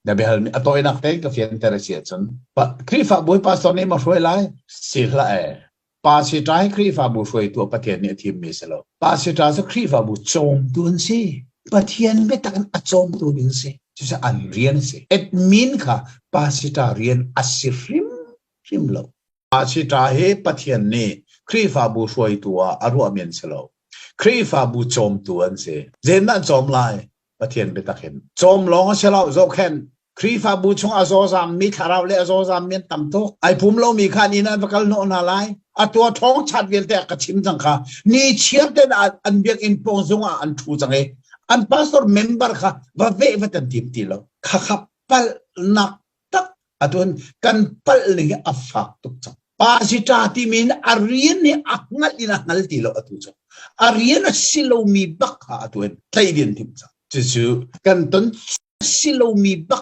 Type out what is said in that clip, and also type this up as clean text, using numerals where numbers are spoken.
Na biahalmi a tawinak tein ka fianter a si ahcun Khrihfabu hi pastor nih ma hruai lai? Si hlah ee. Pastor hi Khrihfabu hruaitu ah Pathian nih a thimmi si lo. Pastor cu Khrihfabu cawmtu an si. Pathian biatak in a cawmtu ding si. Cucu an rian a si. Admin kha pastor rian a si hrimhrim lo. Pastor hi Pathian nih Khrihfabu hruaitu ah a ruahmi an si lo. Khrihfabu cawmtu an si. Zeitindah an cawm lai? Pathian biatak in. Cawm lawng a si lo, zohkhenh. Khrihfabu chung a zawzammi thlarau le a zawzammi an tam tuk. Ai pum lomi kha an inn an va kal hnawh hna lai. A tua ṭhawng chat vialte a ka chim cang kha. Ni chiar ten an biakinn pawng zung ah an ṭhu cang i an pastor member kha va veh va tan tim ti lo. Khakha palhnak tak atun kan palh ning hi a fak tuk cang. Pasita timi in a rian hi a hngalh in a hngal ti lo atu cu. A rian a si lomi bak kha atu in tlaih din tim cang. Cucu kan ton si lomi bak.